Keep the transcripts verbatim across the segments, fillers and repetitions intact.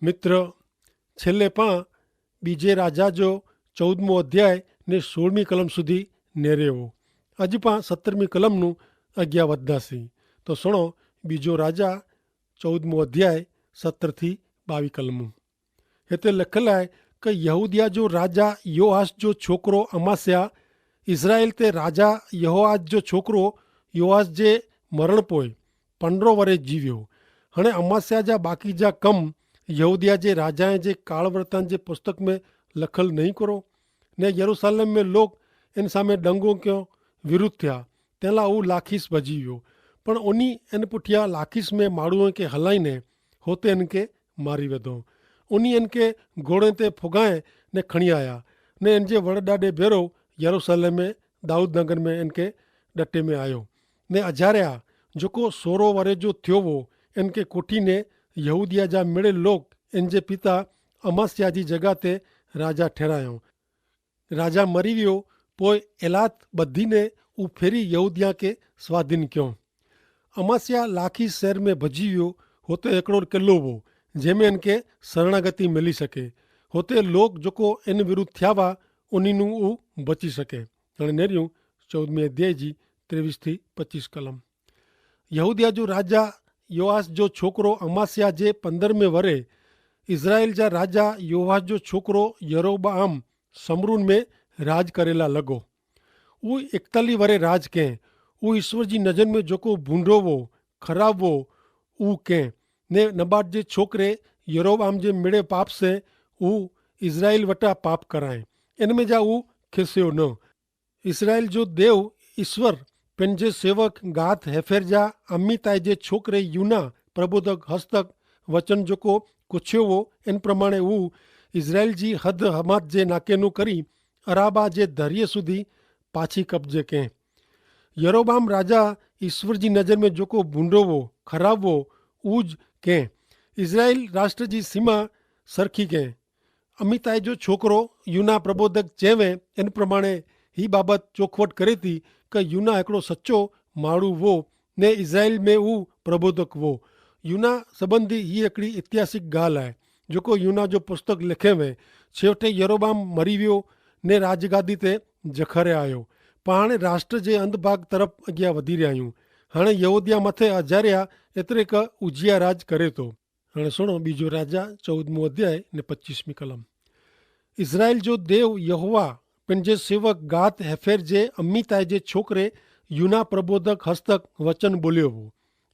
મિત્ર, છેલ્લે પાં બીજે રાજા જો ચૌદમો અધ્યાય ને સોળમી કલમ સુધી નેરેવો. અજ પાં સત્તરમી કલમનું અજ્ઞા વધનાસી. તો સુણો, બીજો રાજા ચૌદમો અધ્યાય સત્તર થી બાવી કલમું. હેતલે લખેલ આય કે યહૂદિયા જો રાજા યોઆસ જો છોકરો અમાસ્યા ઇઝરાયેલ તે રાજા યહોઆસ જો છોકરો યોઆસ જે મરણ પોય પંડ્રો વરે જીવ્યો. હણે અમાસ્યા જા બાકી જા કમ યહૂદિયા જે રાજાએ જે કાળવર્તન જે પુસ્તક મેં લખલ નહીં કરો? ને યરૂસાલેમ મેં લોક એન સામે ડંગો ક્યો વિરુદ્ધ થ્યા. તેલા ઉ લાખીસ ભજી વ્યો. પણ ઉની એન પુઠ્યા લાખીસ મેં માડૂએ કે હલાઈ ને હોતે એન કે મારી વેધો. ઉની એન કે ગોડે તે ફોગાએ ને ખણિયાયા ને એન જે વડડાડે ભેરો યરૂસાલેમ મેં દાઉદનગર મેં એન કે ડટે મેં આયો. ને અજાર્યા જોકો સોરો વરે જો થ્યો વો એન કે કોઠી ને યહૂદિયા જા મેળે લોક એન જે પિતા અમાસ્યા જી જગા તે રાજા ઠેરાયો. રાજા મરી વ્યો પોય એલાત બધી ને ઉફેરી યહૂદિયા કે સ્વાધીન ક્યો. અમાસ્યા લાખી શહેર મેં ભજી વ્યો હોતે એકડો કેલો વો જેમે એન કે સરણાગતિ મેલી શકે. હોતે લોક જોકો એન વિરુદ્ધ થ્યાવા ઉની નું ઉ બચી શકે. અને નેર્યું ચૌદમી અધ્યાય જી ત્રેવીસ થી પચીસ કલમ. યહૂદિયા જો રાજા યોઆસ જો છોકરો અમાસ્યા જે પંદરમે વરે ઇઝરાયેલ જા રાજા યોઆસ જો છોકરો યરોબઆમ સમરૂન મેં રાજ કરેલા લગો. ઉ એકતાલી વરે રાજ કહેં. ઉ ઈસ્વર જી નજર મેં જોકો ભૂંડો વો ખરાબ વો ઉ કહેં. ને નબાટ જે છોકરે યરોબઆમ જે મેળે પાપ સે ઉ ઇઝરાયેલ વટા પાપ કરાએ. એન મેં જા ઉ ખેસ્યો ન. ઇસરાયેલ જો દેવ ઇશ્વર પેનજે સેવક ગાથ હેફેર જા અમ્મિતાઈ જે છોકરે યુના પ્રબોધક હસ્તક વચન જોકો કોછેવો એન પ્રમાણે ઉ ઇસરાયેલ જી હદ હમાત જે નાકેનું કરી અરાબા જે ધરિયે સુધી પાછી કબજે કહેં. યરોબામ રાજા ઇશ્વર જી નજર મેં જોકો ભૂંડોવો ખરાબવો ઉજ કહેં. ઇસરાયેલ રાષ્ટ્ર જી સીમા સરખી કહેં. અમિતાઈ જો છોકરો યુના પ્રબોધક ચેવે એન પ્રમાણે હી બાબત ચોખવટ કરે તી કે યુના એકડો સચો માળુ વો ને ઇઝરાયેલ મેં ઉ પ્રબોધક વો. યુના સંબંધી હી એકડી ઇતિહાસિક ગાલ આય. જોકો યુના જો પુસ્તક લેખે વે છેવટે યરોબામ મરી વ્યો ને રાજગાદી તે જખરે આયો. પાણે રાષ્ટ્ર જે અંધભાગ તરફ અગિયા વધી રહ્યા. હાણે યહૂદિયા મતે અજાર્યા એતરે કે ઉજિયા રાજ કરે તો. અને સુણો બીજો રાજા ચૌદમો અધ્યાય ને પચ્ચીસમી કલમ. ઇઝરાયેલ જો દેવ યહોવા પણ જે સેવક ગાત હેફેર જે અમ્મિતાઈ જે છોકરે યુના પ્રબોધક હસ્તક વચન બોલ્યો વો.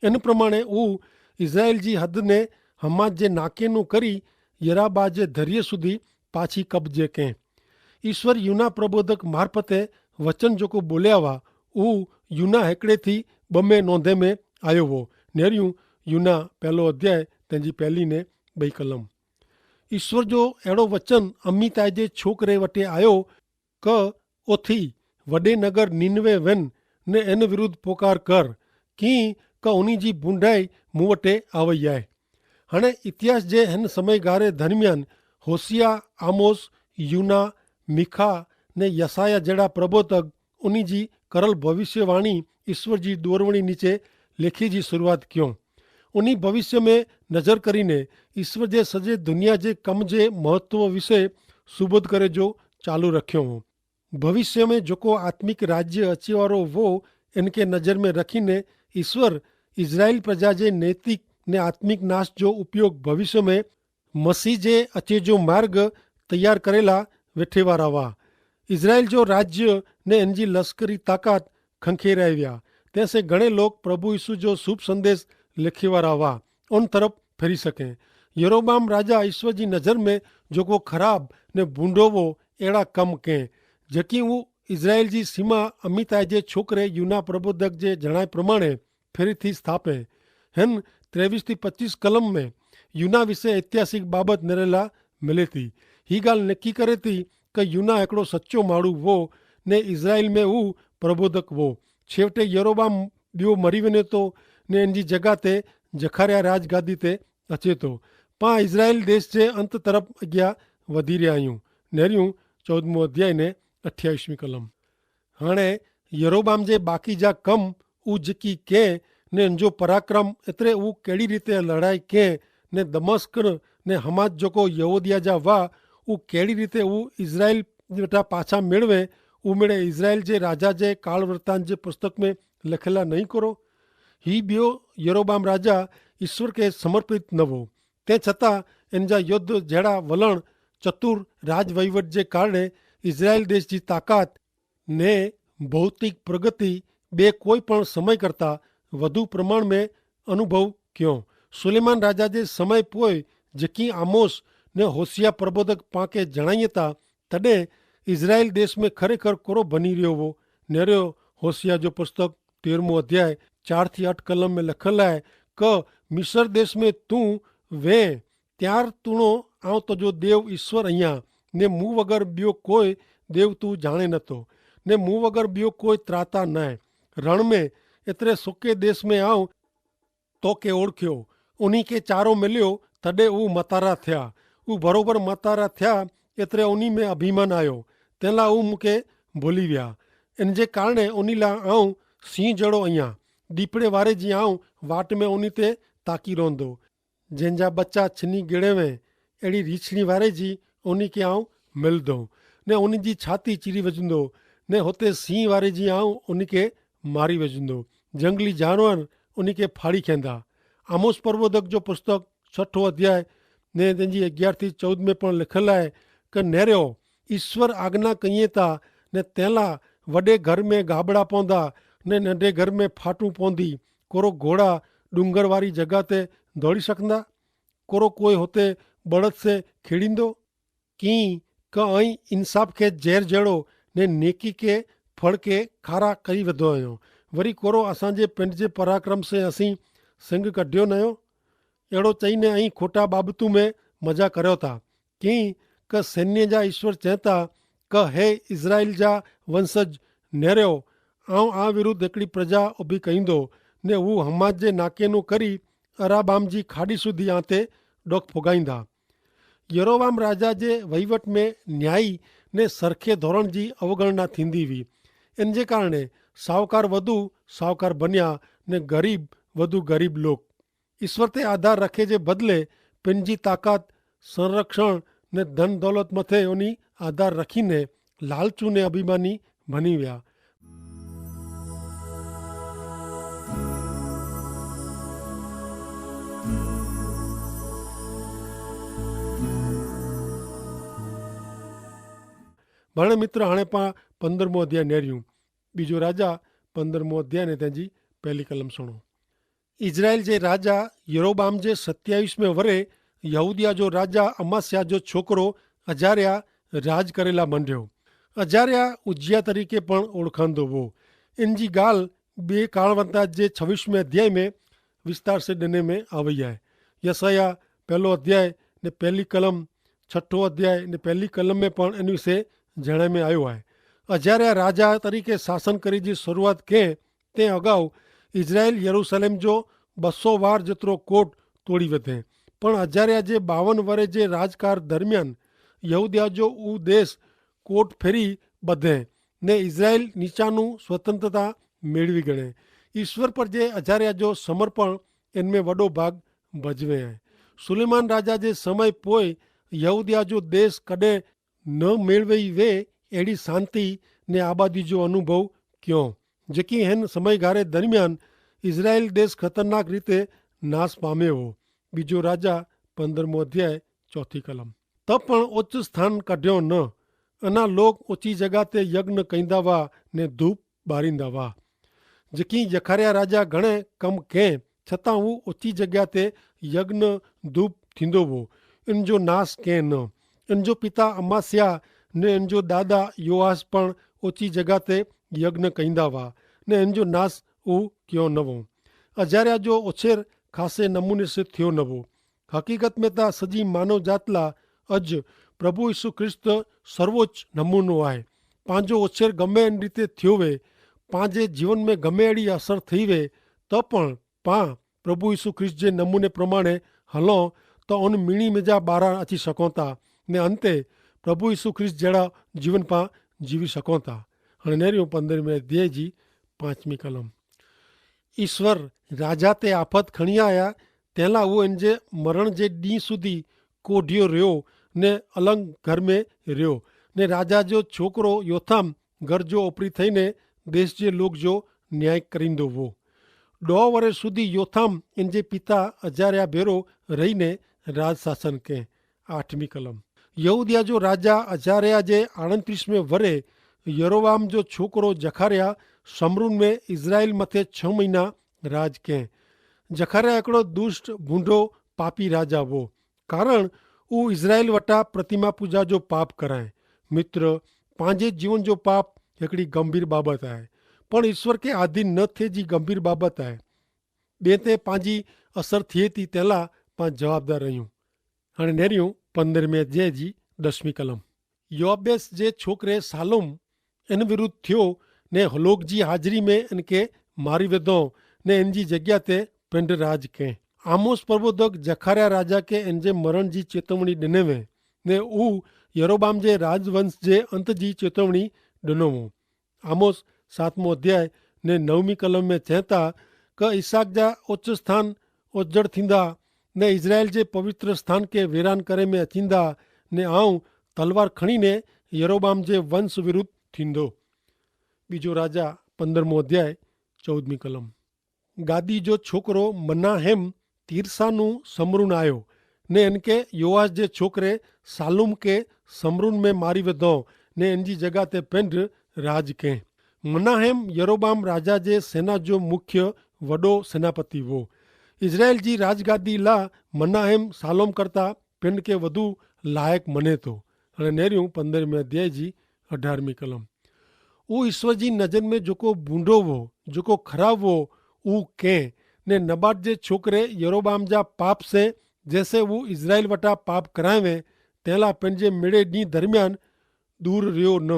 એન પ્રમાણે ઉ ઇઝરાયેલ જી હદને હમાજ જે નાકેનું કરી યરાબા જે ધરિયે સુધી પાછી કબજે કહેં. ઇશ્વર યુના પ્રબોધક મારફતે વચન જોકો બોલ્યાવા ઉ યુના હેકડેથી બમે નોંધે મેં આયો વો. નેર્યું યુના પહેલો અધ્યાય તેની પહેલી ને બઈ કલમ. ઇશ્વર જો એડો વચન અમિતાઈ જે છોકરે વટે આયો કે ઓથી વડે નગર નિનવે વેન ને એન વિરુદ્ધ પોકાર કર કિંક ઉની જી ભૂંડાઈ મુવટે આવયાએ. હણે ઇતિહાસ જે હેન સમયગારે ધરમિયાન હોસિયા, આમોસ, યુના, મિખા ને યસાયા જેડા પ્રબોધક ઉની જી કરલ ભવિષ્યવાણી ઇશ્વર જી દોરવણી નીચે લેખી જી શરૂઆત ક્યો. ઉની ભવિષ્ય મેં નજર કરીને ઇશ્વર જે સજે દુનિયા જે કમ જે મહત્વ વિશે સુબોધ કરે જો ચાલુ રખ્યો હો. ભવિષ્ય મેં જોકો આત્મિક રાજ્ય અચેવારો વો એનકે નજર મેં રખીને ઇશ્વર ઇઝરાયેલ પ્રજા જે નૈતિક ને આત્મિક નાશ જો ઉપયોગ ભવિષ્ય મેં મસીહ જે અચે જો માર્ગ તૈયાર કરેલા વેઠેવારા વા. ઇઝરાયેલ જો રાજ્ય ને એનજી લશ્કરી તાકાત ખંખેરાવ્યા. તેસે ઘણે લોક પ્રભુ ઈસુ જો શુભ સંદેશ લેખેવારા વા ઉન તરફ ફેરી સકે. યરોબામ રાજા ઈસ્વર જી નજર મેં જોકો ખરાબ ને ભૂંડોવો એડા કમ કહેં. જેકી ઉં ઇઝરાયેલ જી સીમા અમિતાઈ જે છોકરે યુના પ્રબોધક જે જણાય પ્રમાણે ફેરી થી સ્થાપે. હેન ત્રેવીસ થી પચ્ચીસ કલમ મેં યુના વિશે ઐતિહાસિક બાબત નરેલા મિલે થી. હી ગાલ નક્કી કરે થી કે યુના એકડો સચો માળુ વો ને ઇઝરાયેલ મેં ઉં પ્રબોધક વો. છેવટે યરોબામ બ્યો મરી વેને તો ને એનજી જગા તે જખાર્યા રાજગાદી તે અચેતો. પાં ઇઝરાયેલ દેશ જે અંત તરફ અગિયા વધી રહ્યા આયું. નેર્યું ચૌદમો અધ્યાય ને અઠ્યાવીસમી કલમ. હાણે યરોબામ જે બાકી જા કમ ઉજકી કેહ ને એનજો પરાક્રમ એતરે ઉં કેડી રીતે લડાઈ કેહ ને દમસ્ક ને હમાત જોકો યહૂદિયા જા વાહ, ઉહ કેડી રીતે ઉહ ઇઝરાઇલ વેટા પાછા મેળવે, ઉમેડે ઇઝરાઇલ જે રાજા જે કાળવર્તાન જે પુસ્તક મેં લખેલા નહીં કરો? હી બ્યો યરોબામ રાજા ઇશ્વર કે સમર્પિત નવો. તે છતાં એન જા યોદ્ધ જેડા વલણ ચતુર રાજવૈવટ જે કારણે ઇઝરાઇલ દેશ જી તાકાત ને ભૌતિક પ્રગતિ બે કોઈ પણ સમય કરતા વધુ પ્રમાણ મેં અનુભવ ક્યો. સુલેમાન રાજા જે સમય પોય જેકી આમોસ ને હોસિયા પ્રબોધક પાંકે જણાયે તા, તદે ઇઝરાઇલ દેશ મેં ખરેખર કોરો ભની રહ્યો વો. નેર્યો હોસિયા જો પુસ્તક તેરમો અધ્યાય ચાર થી અઠ કલમ મેં લખેલા હૈ, કે મિસર દેશ મેં તું વે ત્યાર તુણો આવ તો જો દેવ ઇશ્વર અહિયા, ને મું વગર બ્યો કોઈ દેવ તું જાણે નતો, ને મું વગર બ્યો કોઈ ત્રાતા નાય. રણ મેં એતરે સોકે દેશ મેં આવ તો કે ઓળખ્યો, ઉની કે ચારો મેલ્યો, તદે ઉં મતારા થ્યા. ઉં ભરોબર મતારા થ્યા, એતરે ઉની મેં અભિમાન આયો, તેલા ઉં મુકે ભોલી વ્યા. એન જે કારણે ઉની લા આવ સિંહ જેડો અહિયા, દીપડે વારે જી આવ વાટ મેં ઉની તે તાકી રોંધો. જેન જા બચ્ચા છીની ગેડે વે એડી રીછણી વારે જી ઉની કે આવ મિલ દો, ને ઉની જી છાતી ચીરી વજુંદો, ને હોતે સિંહ વારે જી આવ ઉની કે મારી વજુંદો. જંગલી જાનવર ઉની કે ફાડી ખેંદા. આમોસ પર્વોધક જો પુસ્તક છઠો અધ્યાય ને તેની અગિયાર થી ચૌદ મેં પણ લખેલા હૈ, કે નેર્યો ઇશ્વર આજ્ઞા કહિયે તા, ને તેલા વડે ઘર મેં ગાબડા પોંધા, ને નંડે ઘર મેં ફાટું પોંધી. કોરો ઘોડા ડુંગરવારી જગા તે દોડી શકંદા? કોરો કોઈ હોતે બળદ સે ખેડીંદો? કિંક અહીં ઇન્સાફ કે જેર જેડો ને નેકી કે ફળ કે ખારા કરી વધો અયો. વરી કોરો અસાંજે પેંડ જે પરાક્રમ સે અસી સિંગ કઢ્યો નયો? એડો ચહીને અહીં ખોટા બાબતું મેં મજા કર્યો તા. કિંક સૈન્ય જા ઇશ્વર ચેતા, કે હે ઇઝરાઇલ જા વંશજ નેર્યો, આઉં આ વિરુદ્ધ એકડી પ્રજા ઉભી કહીંદો, ને વુ હમાજ જે નાકેનું કરી અરાબામ જી ખાડી સુધી આતે ડોખ ફોગાઈંદા. યરોવામ રાજા જે વહીવટ મેં ન્યાયી ને સરખે ધોરણ જી અવગણના થીંદી વી. એન જે કારણે સાવકાર વધુ સાવકાર બન્યા, ને ગરીબ વધુ ગરીબ લોક. ઇશ્વર તે આધાર રખે જે બદલે પેનજી તાકાત, સંરક્ષણ ને ધન દોલત મતે ઓની આધાર રખીને લાલચૂને અભિમાની ભની વ્યા. ભરણે મિત્ર હણે પા પંદરમો અધ્યાય નેર્યું. બીજો રાજા પંદરમો અધ્યાય ને તેની પહેલી કલમ સુણો. ઇઝરાયેલ જે રાજા યરોબામ જે સત્યાવિશ મેં વરે યહૂદિયા જો રાજા અમાસ્યા જો છોકરો અજાર્યા રાજ કરેલા મંડ્યો. અજાર્યા ઉજ્જિયા તરીકે પણ ઓળખાંદો વો. એન જી ગાલ બે કાળવંતા જે છવીસ મેં અધ્યાય મેં વિસ્તાર સે ડેને મેં આવય હૈ. યસાયાહ પહેલો અધ્યાય ને પહેલી કલમ, છઠો અધ્યાય ને પહેલી કલમ મેં પણ એન વિશે જણાય મેં આયો હૈ. અજાર્યા રાજા તરીકે શાસન કરી જી શરૂઆત કે તે અગાઉ ઇઝરાયેલ યરૂસલેમ જો બસો વાર જેતરો કોટ તોડી વધે. પણ અજાર્યા જે બાવન વરે જે રાજકાર દરમિયાન યહૂદિયા જો ઉદેશ કોટ ફેરી બધે ને ઇઝરાયેલ નીચાનું સ્વતંત્રતા મેળવી ગણે. ઇશ્વર પર જે અજાર્યા જો સમર્પણ એનમેં વડો ભાગ ભજવે હૈ. સુલેમાન રાજા જે સમય પોય યહૂદિયા જો દેશ કદે ન મેળવી વે એડી શાંતિ ને આબાદી જો અનુભવ ક્યો, જેકી હેન સમયગારે દરમિયાન ઇઝરાયેલ દેશ ખતરનાક રીતે નાશ પામે હો. બીજો રાજા પંદરમો અધ્યાય ચોથી કલમ. તો પણ ઓચ્છ સ્થાન કાઢ્યો ન, અના લોક ઓચ્છી જગા તે યજ્ઞ કૈંદા વા ને ધૂપ બારિંદા વા. જેકી યખાર્યા રાજા ઘણે કમ કહેં છતાં હુ ઓચ્છી જગ્યા તે યજ્ઞ ધૂપ થીંદો વો. એન જો નાસ કહેં ન. એન જો પિતા અમાસ્યા ને એન જો દાદા યોઆસ પણ ઓચ્છી જગ્યા તે યજ્ઞ કૈંદા વા ને એન જો નાસ ઉ ક્યો નવો. અજાર્યા જો ઓછેર ખાસે નમૂને સે થ્યો નવો. હકીકત મેં તા સજી માનવ જાતલા અજ પ્રભુ ઈસુ ખ્રિસ્ત સર્વોચ્ચ નમૂનો આય. પાંજો ઓછેર ગમે એન રીતે થ્યો વે, પાંજે જીવન મેં ગમે એડી અસર થઈ વે, તો પણ પાં પ્રભુ ઈસુ ખ્રિસ્ત જે નમૂને પ્રમાણે હલો, તો અન મિણી મેજા બારા અચી શકોતા ને અંતે પ્રભુ ઈસુ ખ્રિસ્ત જેડા જીવન પાં જીવી શકોતા. હણે નેરી પંદરમી અધ્યાય જી પાંચમી કલમ. ઈસ્વર રાજા તે આફત ખણિયા આયા, તેલા ઉહ એનજે મરણ જે દીંહ સુધી કોઢિયો રહ્યો ને અલંગ ઘર મેં રહ્યો. ને રાજા જો છોકરો યોથામ ઘર જો ઓપરી થઈને દેશ જે લોક જો ન્યાય કરીંદો વો. દો વરે સુધી યોથામ એનજે પિતા અજાર્યા ભેરો રહીને રાજશાસન કહેં. આઠમી કલમ. યહૂદિયા જો રાજા અજાર્યા જે આણત્રીસમે વરે યરોબામ જો છોકરો જખાર્યા સમરૂન મેં ઇઝરાયેલ મતે છ મહિના રાજ કહેં. જખાર્યા એકડો દુષ્ટ ભૂંડો પાપી રાજા વો. કારણ ઉ ઇઝરાયેલ વટા પ્રતિમા પૂજા જો પાપ કરાએ. મિત્ર, પાંજે જીવન જો પાપ એકડી ગંભીર બાબત આય, પણ ઇશ્વર કે આધીન ન થે જી ગંભીર બાબત આય. બે તે પાંજી અસર થિયે તી તેલા પાં જવાબદાર રહ્યું. હણે નેર્યું પંદ્રહ મેં અધ્યાય જી દસમી કલમ. યોઆબેસ જે છોકરે સાલોમ એન વિરુદ્ધ થ્યો, ને હલોક જી હાજરી મેં એનકે મારી વેધો, ને એનજી જગ્યા તે પેંડ રાજ કહેં. આમોસ પ્રબોધક જખાર્યા રાજા કે એનજે મરણ જી ચેતવણી ડેનેવે, ને ઉ યરોબામ જે રાજવંશ જે અંત જી ચેતવણી ડેનોવો. આમોસ સાતમો અધ્યાય ને નવમી કલમ મેં ચેંતા, કે ઇસાક જા ઓચ્ચ સ્થાન ઓજ્જડ થીંદા, ને ઇઝરાયેલ જે પવિત્ર સ્થાન કે વેરાન કરે મેં અચીંદા, ને આઉં તલવાર ખણીને યરોબામ જે વંશ વિરુદ્ધ થીંદો. બીજો રાજા પંદ્રહમો અધ્યાય ચૌદમી કલમ. ગાદી જો છોકરો મનાહેમ તિરસાનું સમરૂન આયો, ને એનકે યોઆસ જે છોકરે સાલૂમ કે સમરૂન મેં મારી વેધો, ને એનજી જગા તે પેંધ રાજ કહેં. મનાહેમ યરોબામ રાજા જે સેના જો મુખ્ય વડો સેનાપતિ વો. ઇઝરાયેલ જી રાજગાદી લા મનાહેમ સાલોમ કરતા પેંધ કે વધુ લાયક મને તો. અને નેર્યું પંદ્રહમે અધ્યાય જી અઢારમી કલમ. ઉ ઇશ્વર જી નજર મેં જોકો ભૂંડો વો, જોકો ખરાબ વો, ઉ કેહ. ને નબાટ જે છોકરે યરોબામ જા પાપ સે, જેસે ઉ ઇઝરાયેલ વટા પાપ કરાવે, તેલા પેનજે મેડે દી દરમિયાન દૂર રહ્યો ન.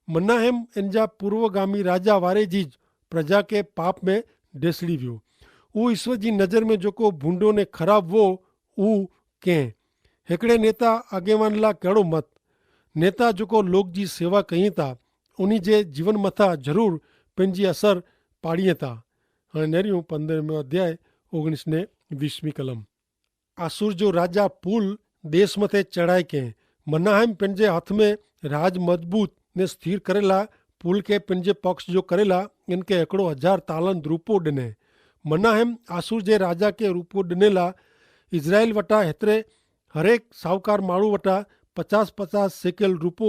મનાહેમ એનજા પૂર્વગામી રાજા વારે જી જ પ્રજા કે પાપ મેં ઢેસડી વ્યો. ઉ ઇશ્વર જી નજર મેં જોકો ભૂંડો ને ખરાબ વો, ઉ કેહ. હેકડ઼ે નેતા આગેવાન લા કહેડો મત. નેતા જોકો લોક જી સેવા કહીં તા, ઉની જે જીવન મતા જરૂર પેનજી અસર પાડિયે તા. હણે નેર્યું પંદ્રહમે અધ્યાય ઓગણીસ ને વીસમી કલમ. આસુર જો રાજા પુલ દેશ મતે ચડાય કે, મનાહેમ પેનજે હાથ મેં રાજ મજબૂત ને સ્થિર કરેલા પુલ કે પેનજે પક્ષ જો કરેલા એનકે એકડો હજાર તાલન રૂપો ડને. મનાહેમ આસુર જે રાજા કે રૂપો ડનેલા ઇઝરાયેલ વટા હેતરે હરેક સાવકાર માળુ વટા પચાસ પચાસ સેકેલ રૂપો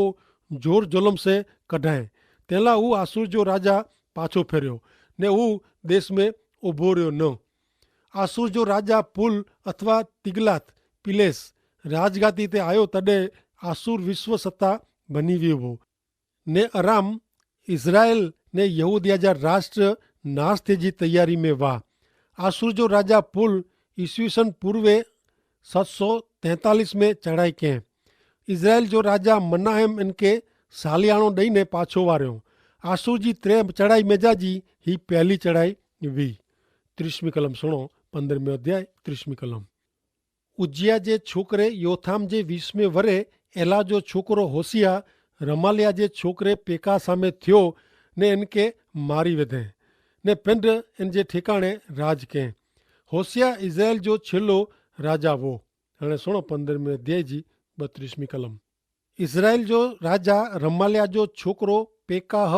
જોર જોલમ સે કઢાએ. તેલા ઉ આસુર જો રાજા પાછો ફેર્યો ને ઉ દેશ મેં ઉભો રહ્યો ન. આસુર જો રાજા પુલ અથવા તિગલાથ પિલેસ રાજગાતી તે આયો તદે આસુર વિશ્વ સત્તા ભની વ્યો વો. ને અરામ ઇઝરાયેલ ને યહૂદિયા જા રાષ્ટ્ર નાસ તે જી તૈયારી મેં વાહ. આસુર જો રાજા પુલ ઇસ્વીસન પૂર્વે સત સો તેતાલીસ મેં ચઢ઼ાઈ કહેં. ઇઝરાયેલ જો રાજા મનાહેમ એનકે સાલિયાણો દઈને પાછો વાર્યો. આસુર જી ત્રે ચઢ઼ાઈ મેં જા જી હી પહેલી ચઢ઼ાઈ વી. ત્રીસમી કલમ સુણો. પંદ્રહમે અધ્યાય ત્રીસમી કલમ. ઉજ્જિયા જે છોકરે યોથામ જે વીસમે વરે એલા જો છોકરો હોસિયા રમાલિયા જે છોકરે પેકા સામે થ્યો ને એનકે મારી વેધે ને પેંધ એન જે ઠેકાણે રાજ કહેં. હોસિયા ઇઝરાયેલ જો છેલ્લો રાજા વો. અને સુણો પંદ્રહમે અધ્યાય જી બત્રીસમી કલમ. ઇઝરાયેલ જો રાજા રમાલિયા જો છોકરો પેકાહ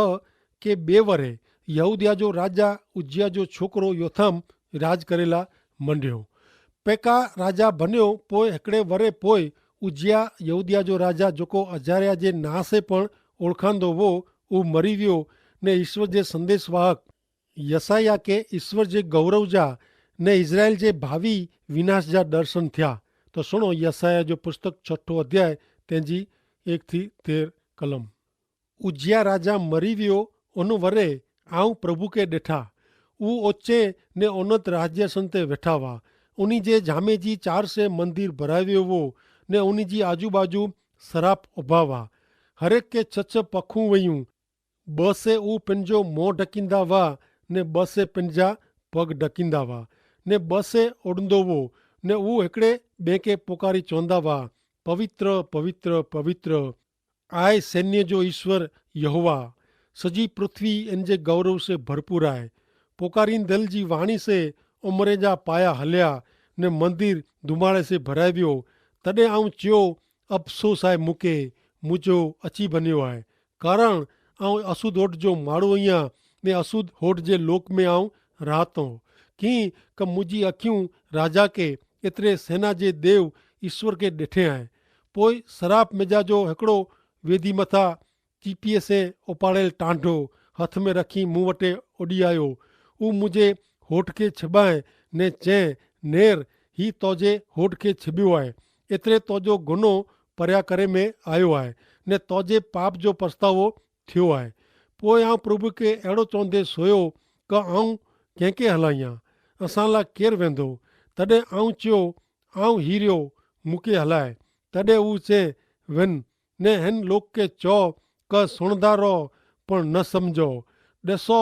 કે બે વરે યહૂદિયા જો રાજા ઉજ્જિયા જો છોકરો યોથામ રાજ કરેલા મંડ્યો. પેકા રાજા ભન્યો પોય હેકડ઼ે વરે પોય ઉજ્જિયા યહૂદિયા જો રાજા જોકો અજાર્યા જે નાસે પણ ઓળખાંદો વો ઉં મરી વ્યો. ને ઇશ્વર જે સંદેસવાહક યસાયાહ કે ઇશ્વર જે ગૌરવ જા ને ઇઝરાયેલ જે ભાવી વિનાશ જા દર્શન થ્યા. તો સુણો યસાયાહ જો પુસ્તક છઠો અધ્યાય તેની એક થી તેર કલમ. ઉજ્જિયા રાજા મરી વ્યો. અનુ વરે આઉં પ્રભુ કે દેઠા ઉં ઓચ્ચે ને ઓનત રાજ્યાસન તે વેઠાવા. ઉની જે જામે જી ચાર સે મંદિર ભરાવ્યો વો ને ઉની જી આજુબાજુ સરાપ ઉભાવા. હરેક કે છ છ પખું વયું. બસે ઉં પંજો મોં ઢકીંદા વા ને બસે પંજા પગ ઢકીંદા વા ને બસે ઓડંદો વો ને ઉં હેકડ઼ે બેંકે પોકારી ચોંદા વા, પવિત્ર, પવિત્ર, પવિત્ર આય સૈન્ય જો ઈશ્વર યહોવા. સજી પૃથ્વી એન જે ગૌરવ સે ભરપૂર આય. પોકારીન દલ જી વાણી સે ઉમરે જા પાયા હલ્યા ને મંદિર ધુમાડે સે ભરાવ્યો. તદે આઉં ચ્યો, અફસોસ આય મુકે, મુજો અચી ભન્યો આય. કારણ આઉં અસુધ હોટ જો માડૂ અહિયા, ને અસુધ હોટ જે લોક મેં આઉં રાહતો. કિંક મુજી અખ્યું રાજા કે એતરે સેના જે દેવ ઈસ્વર કે દેઠે આય. પોય સરાપ મેજા જો હેકડો વેધી મતા ચીપીએ સે ઓપાડેલ ટાંડો હથ મેં રખી મું વટે ઓડિયાયો. ઉં મુઝે હોઠ કે છબાએ ને ચે, નેર હી તોજે હોઠ કે છબ્યો આય. એતરે તોજો ગુનો પર્યા કરે મેં આયો આય, ને તોજે પાપ જો પસ્તાવો થ્યો આય. પોય આઉં પ્રભુ કે એડો ચોંધે સોયો, કે આઉં કેંકે હલાઈયા? અસાંલા કેર વેંધો? તદે આઉં ચ્યો, આઉં હીર્યો, મુકે હલાય. તદે ઉં ચે, વેન, ને હેન લોક કે ચો, કે સુણધા રો પણ ન સમજો, દેસો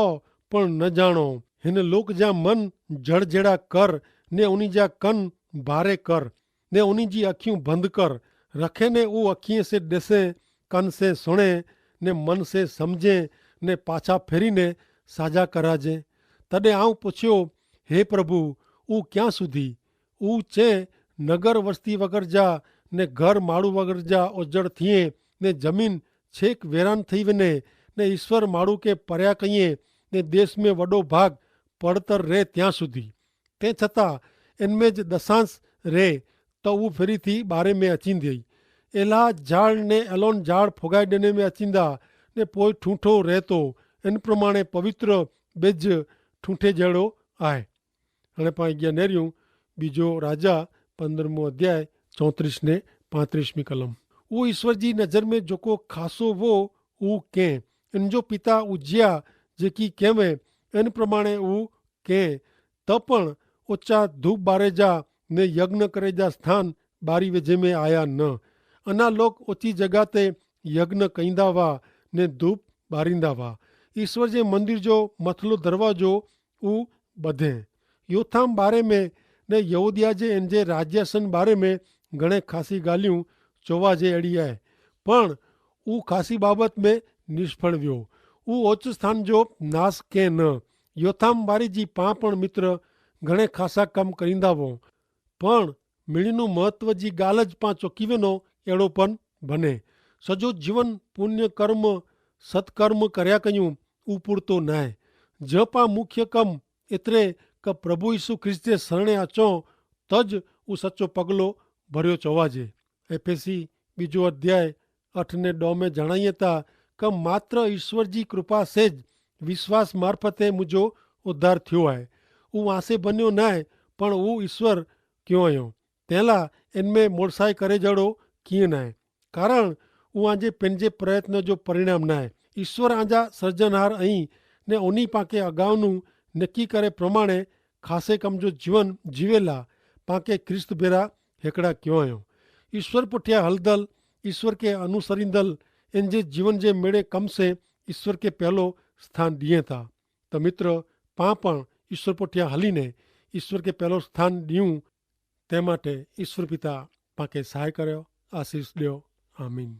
પણ ન જાણો. હેન લોક જા મન જડજેડા કર, ને ઉની જા કન ભારે કર, ને ઉની જી અખ્યું ભંધ કર. રખે ને ઉં અખીએ સે દેસે, કન સે સુણે, ને મન સે સમઝે, ને પાછા ફેરી ને સાજા કરાજે. તદે આઉં પુછ્યો, હે પ્રભુ, ઉં ક્યાં સુધી? ઉં ચે, નગર વસ્તી વગર જા ને ઘર માડૂ વગર જા ઓજડ થિયે, ને જમીન છેક વેરાન થઈ વેને, ને ઈસ્વર માડૂ કે પર્યા કહિયે, ને દેશ મેં વડો ભાગ પડતર રહે ત્યાં સુધી. તે છતાં એન મેં જ દસાંશ રહે, તો ઉં ફેરી થી બારે મેં અચીંદી. એલા જાળ ને એલોન જાળ ફોગાઈ દેને મેં અચીંદા, ને પોય ઠૂંઠો રહેતો. એન પ્રમાણે પવિત્ર બેજ ઠૂંઠે જેડો આય. હણે પાં અજ્ઞા નેર્યું બીજો રાજા પંદ્રહમો અધ્યાય ચોત્રીસ ને પાંત્રીસમી કલમ. ઉં ઈસ્વર જી નજર મેં જોકો ખાસો વો ઉં કેહ? એન જો પિતા ઉજ્યા જેકી કહેવે એન પ્રમાણે ઉં કેહ? તો પણ ઓચા ધૂપ બારે જા ને યજ્ઞ કરે જા સ્થાન બારી વેજે મેં આયા ન. અના લોક ઓચી જગા તે યજ્ઞ કઈંદા વા ને ધૂપ બારીંદા વા. ઈસ્વર જે મંદિર જો મથલો દરવાજો ઉં બધે. યોથામ બારે મેં ને યહૂદિયા જે એન જે રાજ્યાસન બારે મેં ઘણે ખાસી ગાલિયું ચોવા જે એડી આય. પણ ઉં ખાસી બાબત મેં નિષ્ફળ વ્યો. ઉં ઓચ્છ સ્થાન જો નાસ કે ન. યોથામ બારી જી પાં પણ મિત્ર ઘણે ખાસા કમ કરીંદા વો. પણ મિણીનું મહત્વ જી ગાલ જ પાં ચોકીવેનો એડો પણ ભને. સજો જીવન પુણ્ય કર્મ સત્કર્મ કર્યા કહ્યું ઉપૂરતો નાય. જ પાં મુખ્ય કમ એતરે કે પ્રભુ ઈસુ ખ્રિસ્ત જે સરણે અચો તજ ઉં સચો પગલો ભર્યો ચોવાજે. એફેસી બીજો અધ્યાય અઠ ને દો મેં જણાયે તા કે માત્ર ઈસ્વર જી કૃપા સે જ વિશ્વાસ મારફતે મુજો ઉદ્ધાર થ્યો આય. ઉં આસે ભન્યો નાય, પણ ઉં ઈસ્વર ક્યો અયો. તેલા એન મેં મોડસાઈ કરે જડો કિયા નાય. કારણ ઉં આજે પેનજે પ્રયત્ન જો પરિણામ નાય. ઈસ્વર આજા સર્જનહાર અહીં ને ઓની પાંકે અગાઉનું નક્કી કરે પ્રમાણે ખાસે કમ જો જીવન જીવેલા પાંકે ખ્રિસ્ત ભેરા હેકડા ક્યો અયો. ઈસ્વર પુઠ્યા હલદલ, ઈસ્વર કે અનુસરીંદલ એન જે જીવન જે મેળે કમ સે ઈસ્વર કે પહેલો સ્થાન દિયે થા. તો મિત્ર, પાં પણ ઈસ્વર પુઠ્યા હલી ને ઈસ્વર કે પહેલો સ્થાન દિયું. તે માટે ઈસ્વર પિતા પાંકે સહાય કર્યો. આશીસ દ્યો. આમીન.